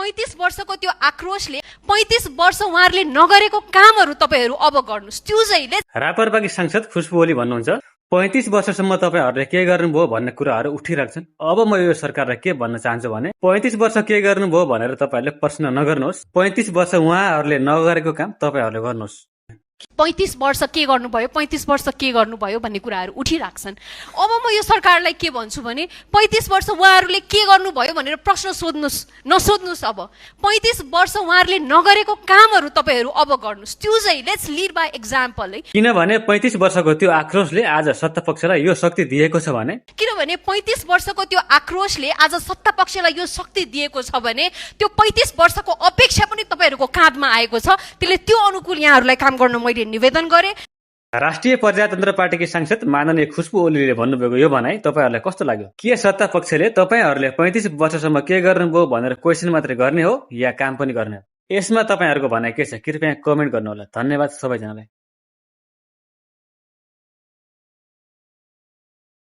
35 वर्षको त्यो आक्रोशले 35 वर्ष उहाँहरूले नगरेको कामहरू तपाईहरू अब गर्नुस्। त्यो चाहिँ रापरपाकी सांसद खुशबु ओली भन्नुहुन्छ 35 वर्षसम्म तपाईहरूले के गर्नुभयो भन्ने कुराहरू उठिरहेछन्। अब म यो सरकारलाई के भन्न चाहन्छु भने 35 वर्ष के गर्नुभयो भनेर तपाईहरूले प्रश्न नगर्नुहोस्। 35 वर्ष उहाँहरूले नगरेको काम तपाईहरूले गर्नुहोस्। 35 वर्ष के गर्नुभयो, 35 वर्ष के गर्नुभयो भन्ने कुराहरू उठिराख्छन्। अब म यो सरकारलाई के भन्छु भने 35 वर्ष उहाँहरूले के गर्नुभयो भनेर प्रश्न सोध्नुस्, नसोध्नुस्। अब 35 वर्ष उहाँहरूले नगरेको कामहरू तपाईहरू अब गर्नुस्। त्यो चाहिँ लेट्स लिड बाई एक्जाम्पल है। किनभने 35 वर्षको त्यो आक्रोशले आज सत्तापक्षलाई यो शक्ति दिएको छ भने 35 वर्षको त्यो आक्रोशले आज सत्तापक्षलाई यो शक्ति दिएको छ भने त्यो 35 वर्षको अपेक्षा पनि तपाईहरूको काँधमा आएको छ। त्यसले त्यो अनुकूल यहाँहरूलाई काम गर्न मैले निवेदन गरे। राष्ट्रिय प्रजातन्त्र पार्टीकी सांसद माननीय खुशबु ओलीले भन्नुभएको यो भनाइ तपाईहरुलाई कस्तो लाग्यो? के सत्ता पक्षले तपाईहरुले 35 वर्षसम्म के गर्नुभयो भनेर क्वेशन मात्रै गर्ने हो या काम पनि गर्ने हो? यसमा तपाईहरुको भनाइ के छ? कृपया कमेन्ट गर्नुहोला। धन्यवाद सबैजनालाई।